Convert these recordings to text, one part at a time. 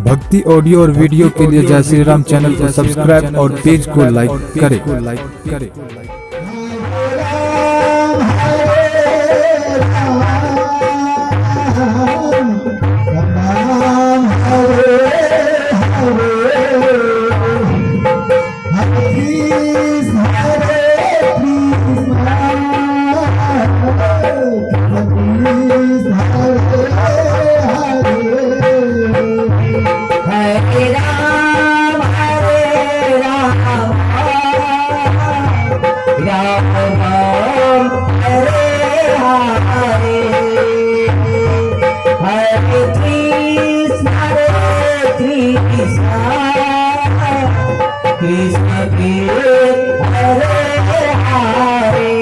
भक्ति ऑडियो और वीडियो के लिए जय श्री राम चैनल को सब्सक्राइब और पेज को लाइक करें। हरे राम हरे राम राम राम हरे हरे। हरे कृष्ण हरे कृष्ण कृष्ण कृष्ण हरे हरे।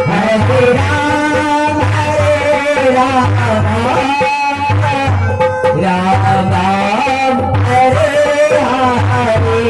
हरे राम हरे राम राम राम हरे हरे।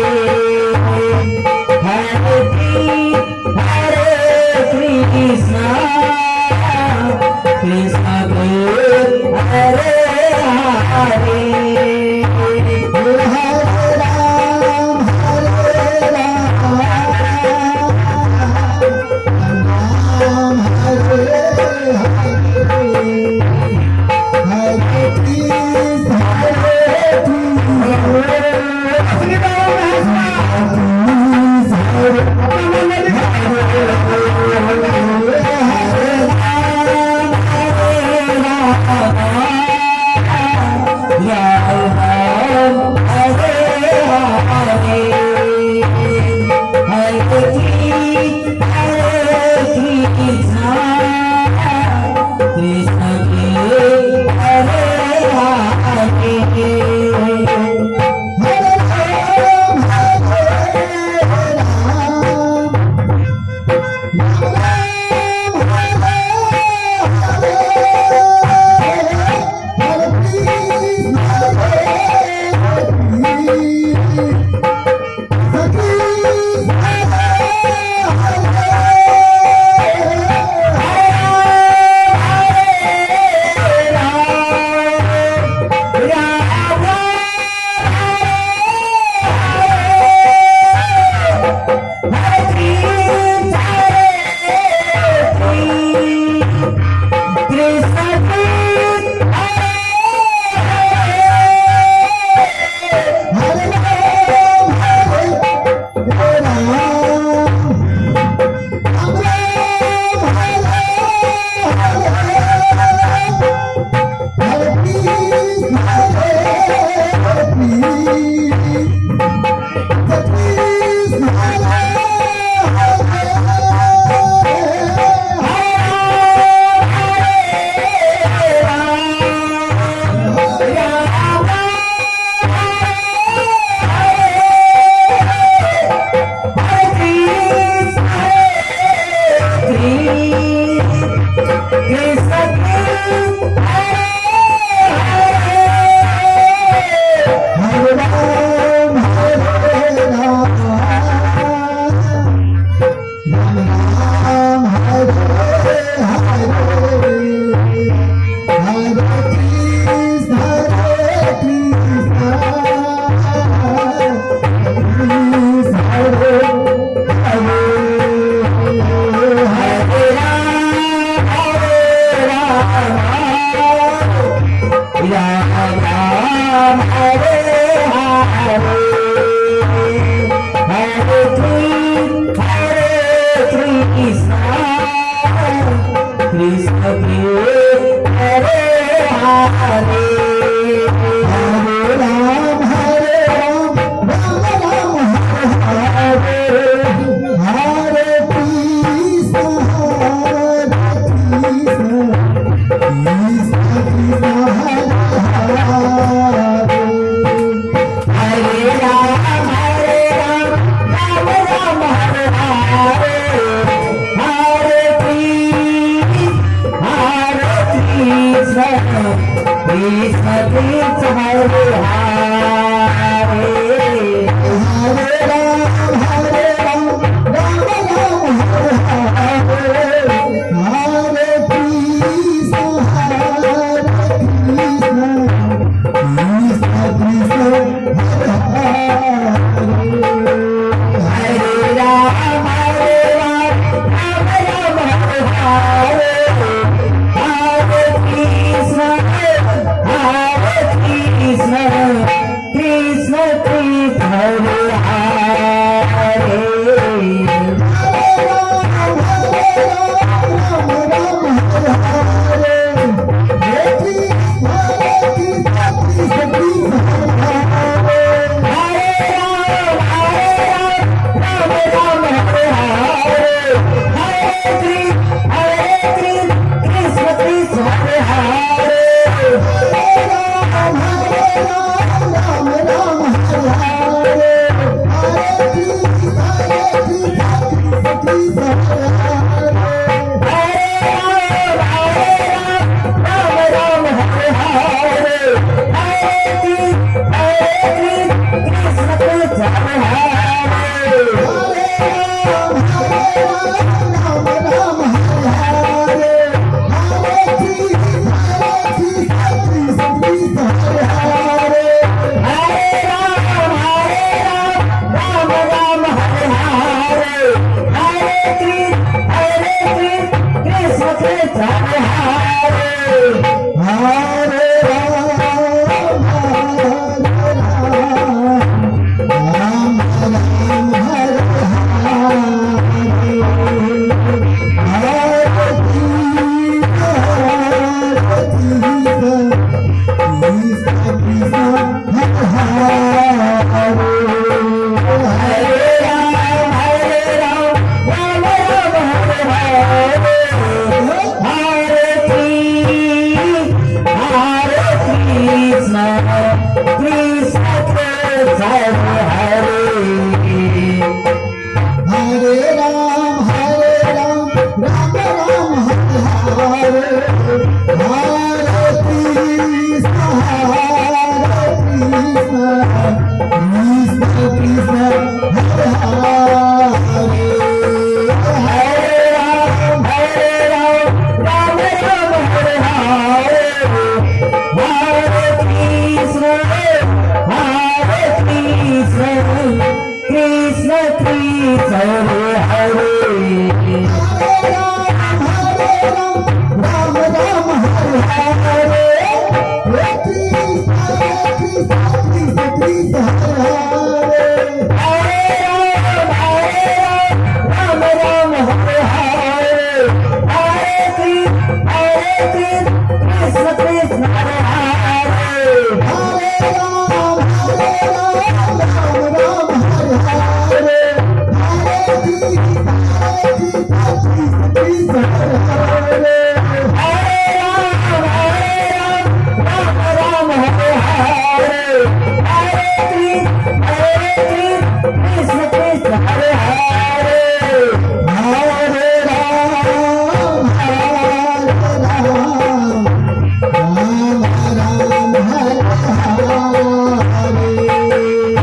हरे हरे। हरे राम राम राम हरे हरे, हरे कृष्ण कृष्ण कृष्ण कृष्ण हरे हरे। हरे राम राम राम हरे हरे, हरे कृष्ण कृष्ण कृष्ण हरे हरे। हरे राम राम राम हरे हरे, हरे कृष्ण कृष्ण कृष्ण हरे हरे। हरे राम राम राम हरे हरे, हरे कृष्ण कृष्ण कृष्ण हरे हरे। हरे राम हरे राम राम राम हरे हरे,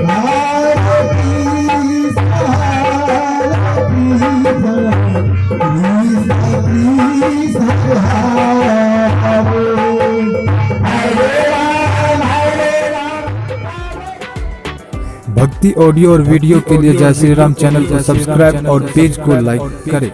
हरे कृष्ण कृष्ण कृष्ण हरे हरे। हरे राम हरे राम। भक्ति ऑडियो और वीडियो के लिए जय श्री राम चैनल को सब्सक्राइब और पेज को लाइक करें।